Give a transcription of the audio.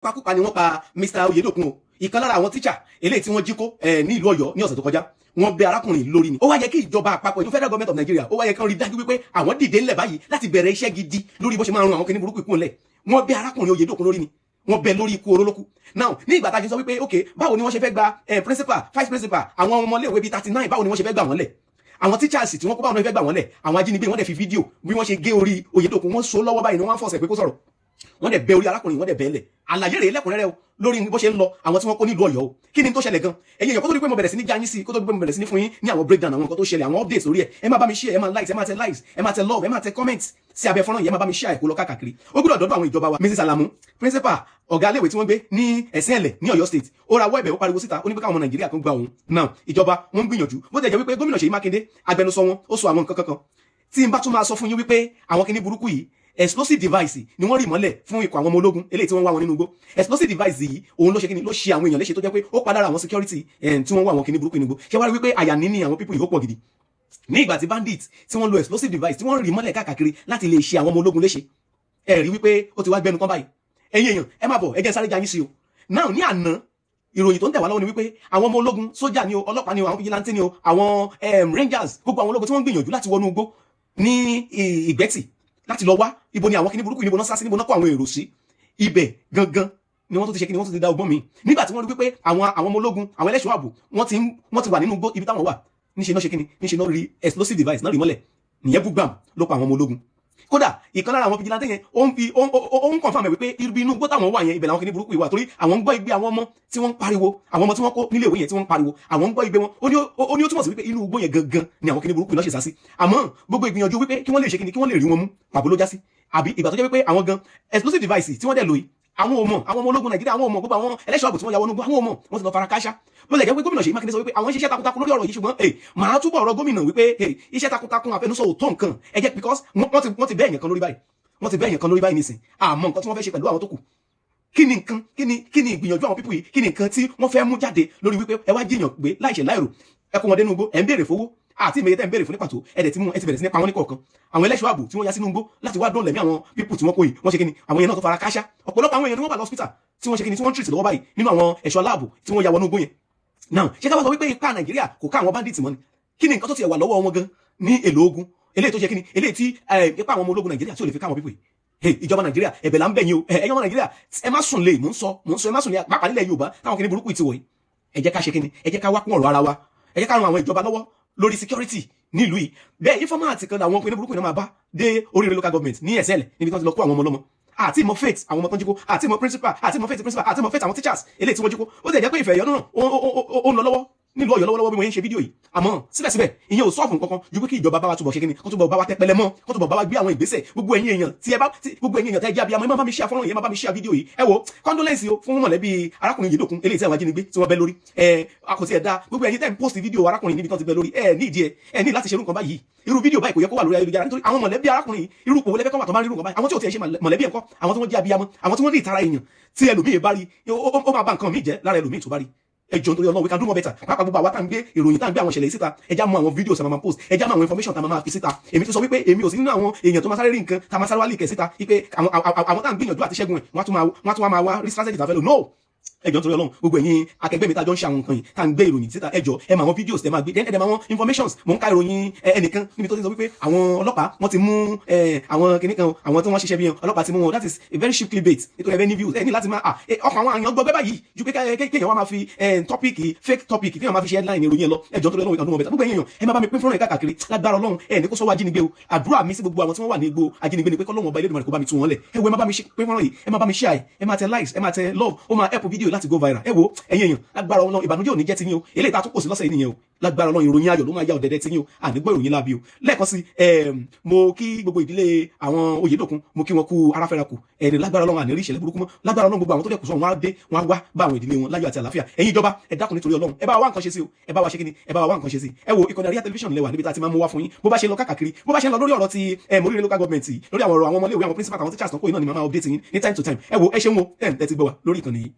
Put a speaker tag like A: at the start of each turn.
A: Pakúpa ni wọ́n pa Mr Oyedokun o, ìkan lára àwọn tíṣà eléyìí tí wọ́n jí kó ní ìlú Ọ̀yọ́ ní ọ̀sẹ̀ tó kọjá. Wọ́n bẹ arákùnrin lórí ni. Ó wá yẹ kí ìjọba àpapọ̀, ìlú Federal Government of Nigeria, ó wá yẹ kí wọ́n rí dájú wípé àwọn dìde ńlẹ̀ báyìí láti bẹ̀rẹ̀ iṣẹ́ gidi lórí bó ṣe máa run àwọn kinní burúkú ikú ńlẹ̀. Wọ́n bẹ arákùnrin Oyedokun lórí ni, wọ́n bẹ lórí ikú orólókù. Now, ní ìgbà tá a ṣe sọ wípé, ok, báwo ni wọ́n ṣe fẹ́ gba principal, vice principal, àwọn ọmọléèwé bíi 39, báwo ni wọ́n ṣe fẹ́ gbà wọ́n lẹ̀? Àwọn teachers tí wọ́n kó, báwo ni wọ́n fẹ́ gbà wọ́n lẹ̀? Àwọn ajínigbé, wọ́n dẹ̀ fi fídíò bí wọ́n ṣe gé orí Oyedokun, wọ́n so lọ́wọ́ báyìí ni wọ́n force ẹ̀ pé kó sọ̀rọ̀. Wọ́n dẹ̀ bẹ orí arákùnrin, wọ́n dẹ̀ bẹ́ẹ̀ lẹ̀. Àlàyé rèé lẹ́kùnrẹ́rẹ́ o lórí bó ṣe ń lọ, àwọn tí wọ́n kó nílùú Ọ̀yọ́ o. Kí ni tó ṣẹlẹ̀ gan, ẹ̀yin èèyàn? Kó tó di pé mo bẹ̀rẹ̀ sí ní já yín sí, kó tó di pé mo bẹ̀rẹ̀ sí ní fún yín ní àwọn breakdown, àwọn nǹkan tó ṣẹlẹ̀, àwọn updates lórí ẹ̀, ẹ má bá mi share, ẹ máa likes, ẹ máa tẹ likes, ẹ máa tẹ love, ẹ máa tẹ comment sí abẹ́ fọ́nrán yìí. Ẹ má bá mi share, kó lọ káàkiri. Ó gbọ́dọ̀ dọ́dọ̀ àwọn ìjọba wa. Mrs Alamu, principal ọ̀gá iléèwé tí wọ́n gbé ní Ẹ̀sìn-Ẹ̀lẹ̀ ní Ọ̀yọ́ State, ó rawọ́ ẹ̀bẹ̀, ó pariwo síta, ó ní pé káwọn ọmọ Nàìjíríà kan gba òun náà. Ìjọba, wọ́n ń gbìyànjú, bó ti jẹ́ wípé gómìnà Ṣèyí Mákindé, agbẹnusọ wọn, ó sọ àwọn nǹkan kankan tí n bá tún máa sọ fún yín wípé àwọn kinní burúkú yìí, explosive device ni wọ́n rì mọ́lẹ̀ fún ikọ̀ àwọn ọmọ ológun eléyìí tí wọ́n wá wọn nínú igbó. Explosive device yìí, òun ló ṣe kíni, ló ṣe àwọn èèyàn léṣe, tó jẹ́ pé ó padà àwọn security tí wọ́n wá àwọn kinní burúkú nínú igbó. Ṣé wá rí wípé àyà níní àwọn people yìí, ó pọ̀ gidi ní ìgbà tí bandit tí wọ́n lo explosive device tí wọ́n rì mọ́lẹ̀ káàkiri láti lè ṣe àwọn ọmọ ológun léṣe? Ẹ rí wípé ó ti wá gbẹnu tán báyìí. Ẹ̀yin èèyàn, ẹ má bọ̀, ẹ jẹ́ sáré já yín sí o. Now, ní àná, ìròyìn tó ń tẹ̀ wá lọ́wọ́ ni wípé àwọn ọmọ ológun, sójà ni o, ọlọ́pàá ni o, àwọn vigilante ni o, àwọn rangers, gbogbo àwọn ológun tí wọ́n ń gbìyànjú láti wọnú igbó ní Ìgbẹ́tì láti lọ wá ibo ni àwọn kinní burúkú, níbo náà sá sí, níbo náà kó àwọn èrò sí. Ibẹ̀ gangan ni wọ́n tó ti ṣe kíni, wọ́n tó ti da ọgbọ́n mi. Nígbà tí wọ́n rí wípé àwọn ọmọ ológun, àwọn ẹlẹ́ṣọ́ ààbò, wọ́n ti wà nínú igbó ibi táwọn wà, níṣe náà ṣe kíni, níṣe náà rí explosive device náà rí mọ́lẹ̀. Nìyẹn bú gbàm, ló pa àwọn ọmọ ológun. Kódà, ìkan lára àwọn vigilante yẹn, ó ń fi ó ń confirm ẹ̀ wípé ibi inú igbó táwọn wà yẹn, ibẹ̀ làwọn kinní burúkú yìí wà, torí àwọn ń gbọ́ igbe àwọn ọmọ tí wọ́n ń pariwo, àwọn ọmọ tí wọ́n kó nílé ìwé yẹn tí wọ́n ń pariwo, àwọn ń gbọ́ igbe wọn. Ó ní ó túmọ̀ sí wípé inú igbó yẹn gangan ni àwọn kinní burúkú yìí náà ṣe sá sí. Àmọ́ gbogbo ìgbìyànjú wípé kí wọ́n lè ṣe kíni, kí wọ́n lè rí wọn mú, pàbó ló já sí. Àbí ìgbà tó jẹ́ wípé àwọn gan, explosive device tí wọ́n dẹ̀ lò yìí, àwọn ò mọ̀. Àwọn ọmọ ológun Nàìjíríà, àwọn ò mọ̀. Gbogbo àwọn ẹlẹ́ṣọ́ ààbò tí wọ́n ya wọnú, àwọn ò mọ̀. Wọ́n ti lọ fara káṣá. Bó lè jẹ́ pé gómìnà Ṣèyí Mákindé sọ wípé àwọn ń ṣiṣẹ́ takuntakun lórí ọ̀rọ̀ yìí, ṣùgbọ́n màá túbọ̀ ọ̀rọ̀ gómìnà wípé iṣẹ́ takuntakun àfẹnusọ ò tó nǹkan. Ẹ jẹ́, because wọ́n ti bẹ́ẹ̀ yẹn kan lórí báyìí, wọ́n ti bẹ́ẹ̀ yẹn kan lórí báyìí nísìn. Àmọ́ nǹkan tí wọ́n fẹ́ ṣe pẹ̀lú àwọn tó kù, kí ni nǹkan, kí ni ìgbìyànjú àwọn people yìí? Kí ni nǹkan tí wọ́n fẹ́ mú jáde lórí wípé ẹ wá jíyàn gbé láìṣẹ̀ láìrò, ẹ kó wọn dénú igbó, ẹ ń béèrè fowó àti ìmẹ̀yẹ tẹ́ ń béèrè fún ní pàtó, ẹ dẹ̀ ti mú, ẹ ti bẹ̀rẹ̀ sí ní pa wọ́n ní kọ̀ọ̀kan? Àwọn ẹlẹ́ṣọ́ ààbò tí wọ́n ya sínú igbó láti wá dóòlà ẹ̀mí àwọn people tí wọ́n kó yìí, wọ́n ṣe kí ni, àwọn yẹn náà tó fara káṣá. Ọ̀pọ̀lọpọ̀ àwọn èèyàn ni wọ́n wà lọ́spítà tí wọ́n ṣe kí ni, tí wọ́n ń treat lọ́wọ́ báyìí nínú àwọn ẹ̀ṣọ́ aláàbò tí wọ́n ya wọnú igbó yẹn. Now, ṣé ká wá sọ wípé ipá Nàìjíríà kò ká àwọn bandits mọ́ ni? Kí ni nǹkan tó ti wà lọ́wọ́ wọn gan ní èlò ogun eléyìí tó ṣe kí ni, eléyìí tí ipá àwọn ọmọ ológun Nàìjíríà tí ò lè fi ká àwọn people yìí? Hey, ìjọba Nàìjíríà, ẹ̀bẹ̀ là ń bẹ̀ yín o. Ẹ̀yin ọmọ Nàìjíríà, ẹ má sùn lé. Mò ń sọ, ẹ má sùn lé, pàápàá nílẹ̀ Yorùbá táwọn kìíní burúkú ti wọ̀ yìí. Ẹ jẹ́ ká ṣe kíni, ẹ jẹ́ ká wá kún ọ̀rọ̀ ara wa, ẹ jẹ́ ká ran àwọn ìjọba lọ́wọ́ lórí security nílùú yìí. Bẹ́ẹ̀ informant kan làwọn kìíní burúkú yìí máa bá dé Oríire Local Government ní Ẹ̀sẹ̀lẹ̀, níbi tí wọ́n ti lọ kó àwọn ọmọ ọlọ́mọ. Àti ìmọ̀ fate àwọn ọmọ tó ń jí kó, àti ìmọ̀ principal, àti ìmọ̀ fate principal, àti ìmọ̀ fate àwọn teachers eléyìí tí wọ́n jí kó. Ó sì jẹ́ pé ìfẹ̀yọ́nú náà ó ń lọ lọ́wọ́ nílùú Ọ̀yọ́ lọ́wọ́lọ́wọ́ bí mo yẹn ń ṣe fídíò yìí. Àmọ́ síbẹ̀síbẹ̀, ìyẹn ò solve nǹkankan ju pé kí ìjọba bá wa túbọ̀ ṣe kíni, kó túbọ̀ bá wa tẹpẹlẹ mọ́, kó túbọ̀ bá wa gbé àwọn ìgbésẹ̀. Gbogbo ẹ̀yin èèyàn tí ẹ bá tí gbogbo ẹ̀yin èèyàn tẹ́ jẹ́ abiyamọ, ẹ má bá mi share fọ́nrán yìí, ẹ má bá mi share fídíò yìí. Ẹ wo, condolence o fún mọ̀lẹ́bí arákùnrin Yèdòkun eléyìí tí àwọn ajínigbé tí wọ́n bẹ́ lórí. Ẹ àkọsí ẹ̀ dá gbogbo ẹ̀yin tẹ́ ń post fídíò arákùnrin níbi tí wọ́n ti bẹ́ lórí, ẹ ní ìdí ẹ ẹ ní láti ṣerú nǹkan báyìí. Irú fídíò báyìí kò yẹ kó wà lórí ayélujára, nítorí àwọn mọ̀lẹ́bí arákùnrin, irú kò wọlé fẹ́ kọ́ wà tó bá ń rí irú nǹkan báyìí? Àwọn tí ò tiẹ̀ ṣe mọ̀lẹ́bí ẹ̀kọ́, àwọn tí wọ́n jẹ́ abiyamọ, àwọn tí wọ́n ní ìtara èèyàn, tí ẹlòmíì bá rí, ó máa bà nǹkan míì jẹ́ lára ẹlòmíì tó bá rí. Ẹ jọ̀ọ́, nítorí Ọlọ́run, we can do more better. Pàápàá gbogbo àwa tá ń gbé ìròyìn, tá ń gbé àwọn ìṣẹ̀lẹ̀ yìí síta, ẹ já mọ àwọn videos tá máa post, ẹ já mọ àwọn information tá máa fi síta. Èmi ti sọ wípé èmi ò sí nínú àwọn èèyàn tó máa sáré rí nǹkan tá máa sáré wá leak ẹ̀ síta, wípé àwọn tá ń gbìyànjú àti ṣẹ́gun ẹ̀, wọ́n á tún máa wá rí strategy tá a fẹ́ lò. No, ẹ jọ̀ọ́, nítorí Ọlọ́run, gbogbo ẹ̀yin akẹgbẹ́ mi tá a jọ ń ṣe àwọn nǹkan yìí, tá ń gbé ìròyìn síta, ẹ jọ̀ọ́, ẹ mọ àwọn videos tẹ máa gbé, ẹ dẹ̀ mọ àwọn informations. Mò ń ka ìròyìn ẹnìkan níbi tó ti sọ wípé àwọn ọlọ́pàá, wọ́n ti mú àwọn kìnnì kan, àwọn tí wọ́n ṣiṣẹ́ bí wọn, ọlọ́pàá ti mú wọn. That is a very cheap clickbait, nítorí ẹ fẹ́ ní views. Ẹ ní láti máa ọkàn àwọn àyàn gbọgbẹ́ báyìí ju pé kéèyàn wá máa fi topic, fake topic, kéèyàn máa fi ṣe headline ìròyìn ẹ lọ. Ẹ jọ̀ọ́, nítorí Ọlọ́run, ìkànnì wọn bẹ̀tẹ̀. Gbogbo ẹ̀yin èèyàn, ẹ máa bá mi pín fúnra ẹ̀ káàkiri. Lágbára Ọlọ́run, ẹ ní kó sọ́wọ́ ajínigbé o. Àdúrà mi sí gbogbo àwọn tí wọ́n wà ní igbó ajínigbé ni pé kọ́lọ́run ọba Elédùmarè kó bá mi tú wọn lẹ̀. Ẹ wo, ẹ máa bá mi pín fúnra yìí, ẹ máa bá mi share, ẹ máa tẹ likes, ẹ máa tẹ love. Ó máa help video láti go viral. Ẹ wo, ẹ̀yin èèyàn, lágbára Ọlọ́run, ìbànújẹ́ ò ní jẹ́ ti yín o. Eléyìí tá a tún kò sí lọ́sẹ̀ yìí nìyẹn o. Lágbára Ọlọ́run, ìròyìn ayọ̀ ló máa ya ọ̀dẹ̀dẹ̀ ti yín o. Ànígbọ́ ìròyìn láabi o. Lẹ́ẹ̀kan sí, mo kí gbogbo ìdílé àwọn Oyèdòkun, mo kí wọn kú aráfẹ́ra kù ẹni. Lágbára Ọlọ́run, àní rí ìṣẹ̀lẹ̀ burúkú mọ́. Lágbára Ọlọ́run, gbogbo àwọn tó dẹ̀ kù sọ, wọn á dé, wọn á wá bá àwọn ìdílé wọn láyọ̀ àti àlàáfíà. Ẹ̀yin ìjọba, ẹ dákun, nítorí Ọlọ́run, ẹ bá wa wá nǹkan ṣe sí o. Ẹ bá wa ṣe kíni, ẹ bá wa wá nǹkan ṣe sí. Ẹ wo, ìkànnì Àríyá Tẹlifíṣàn lẹ́wà níbi tá a ti máa mú wá fún yín bó bá ṣe lọ káàkiri, bó bá ṣe ń lọ lórí ọ̀rọ̀ ti Moríire Local Government, lórí àwọn ọ̀rọ̀ àwọn ọmọléèwé, àwọn principal, àwọn teachers náà kó iná ni màá máa update yín ní time to time. Ẹ wo, ẹ ṣeun o, ẹ ń tẹ́tí gbọ́ wa lórí ìkànnì yìí.